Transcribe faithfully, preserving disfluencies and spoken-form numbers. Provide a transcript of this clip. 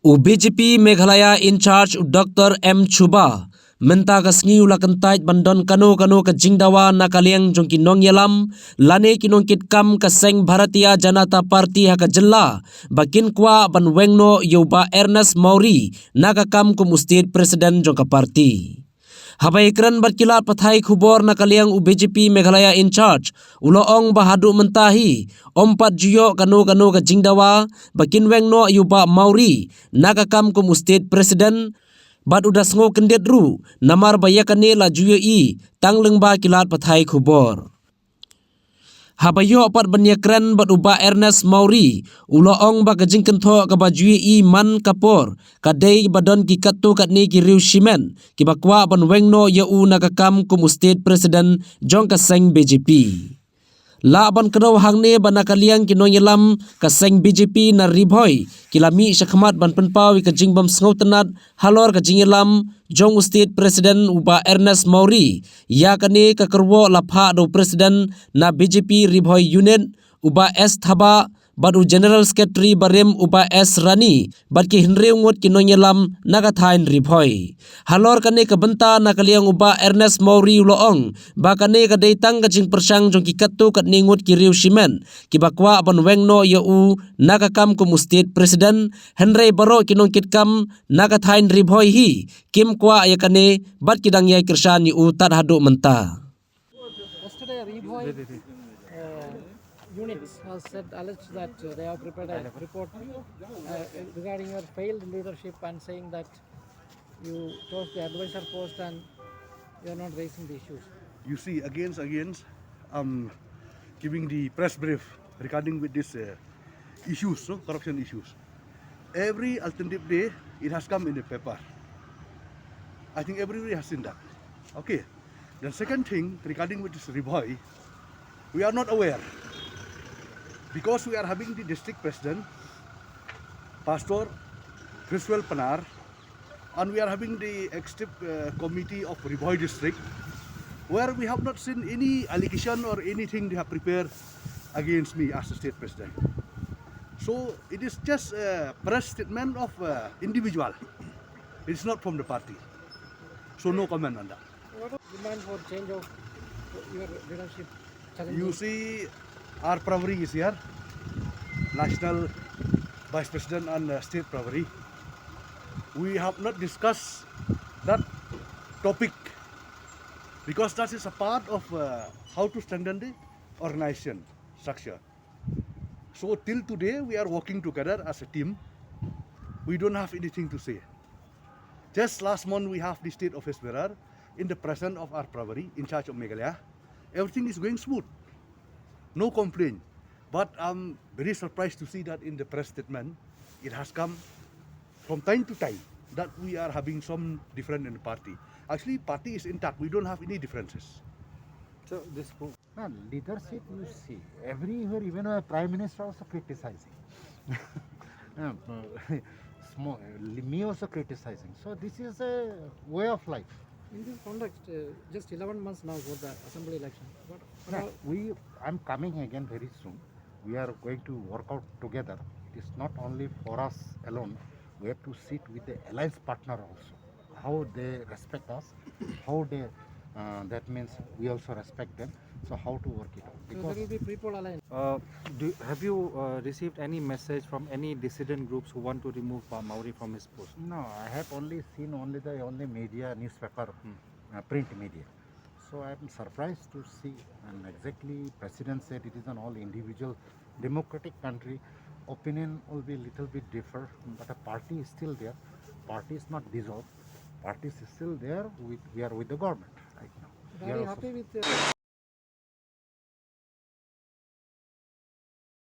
U B J P Meghalaya in charge u Doctor M Shuba mynta ka sngi u la kyntait ban don kano kano ka jingdawa na ka liang jong ki nongïalam lane ki nongkitkam ka seng Bharatiya Janata Party ha ka jylla ba kin kwah ban weng noh ïa u Bah Ernest Mawrie na ka kam kum u State President jong ka party. Haba ïakren bad ki lad pathai khubor na ka liang u B J P Meghalaya in charge u la ong ba haduh mynta hi ym pat ju ïoh kano kano ka jingdawa ba kin weng noh ïa u Bah Mawrie na ka kam kum u State President bad u da sngew kyndit ruh namar ba ïa kane la ju ïohi tang lyngba ki lad pathai khubor. Haba ïoh pat ban ïakren bad u Bah Ernest Mawrie u la ong ba ka jingkynthoh kaba ju ïohi man ka por ka dei ba don ki katto katne ki riew shimet kiba kwah ban weng noh ïa u na ka kam kum u State President jong ka seng B J P. Lah ban kdew hangne ba na ka liang ki nongïalam ka seng B J P na Ri Bhoi ki la mih shakhmat ban pynpaw ïa ka jingbym sngewtynnad halor ka jingïalam jong u State President u Bah Ernest Mawrie. Ïa kane ka kyrwoh la phah da u President na B J P Ri Bhoi Unit u Bah S Thabah bad u General Secretary barim u Bah S Rani bad ki hynriew ngut ki nongïalam na ka thaiñ Ri Bhoi. Halor kane ka bynta na ka liang u Bah Ernest Mawrie u la ong ba kane ka dei tang ka jingpyrshang jong ki katto katne ngut ki riew shimet kiba kwah ban weng noh ïa u na ka kam kum u State President, hynrei baroh ki nongkitkam na ka thaiñ Ri Bhoi hi kim kwah ïa kane bad ki dang ïai kyrshan ïa u tad haduh mynta. Yesterday, Ri Bhoi, uh, units has said, alleged that, uh, they have prepared a report, uh, regarding your failed leadership and saying that you chose the advisor post and you are not raising the issues. You see, against, against, um, giving the press brief regarding with this, uh, issues, no? Corruption issues. Every alternative day, it has come in the paper. I think everybody has seen that. Okay. Then second thing, regarding with this Ri Bhoi, we are not aware. Because we are having the district president, Pastor Criswell Panar, and we are having the executive, uh, committee of Ri Bhoi district, where we have not seen any allegation or anything they have prepared against me as the state president. So it is just a press statement of, uh, individual. It's not from the party. So no comment on that. What is demand for change of your leadership? You see, R Pravari is here, National Vice President and, uh, State Pravari. We have not discussed that topic because that is a part of, uh, how to strengthen the organization structure. So till today, we are working together as a team. We don't have anything to say. Just last month, we have the state office bearer in the presence of R Pravari, in charge of Meghalaya. Everything is going smooth. No complaint. But I'm very surprised to see that in the press statement, it has come from time to time that we are having some different in the party. Actually, party is intact. We don't have any differences. So this po- No, leadership, you see, everywhere, even our Prime Minister also criticizing. Um, uh, small, me also criticizing. So this is a way of life. In this context, uh, just eleven months now for the assembly election. What, what No, are we, I'm coming again very soon. We are going to work out together. It is not only for us alone. We have to sit with the alliance partner also. How they respect us, how they, uh, that means we also respect them. So how to work it out? So there Because will be people alliance. Uh, do, have you, uh, received any message from any dissident groups who want to remove Pa Mawrie from his post? No, I have only seen only the, only media, newspaper, Hmm. uh, print media. So I am surprised to see, and exactly President said it is an all individual democratic country. Opinion will be little bit differ, but a party is still there. Party is not dissolved. Party is still there. With, we are with the government right now. We Are are you also happy with the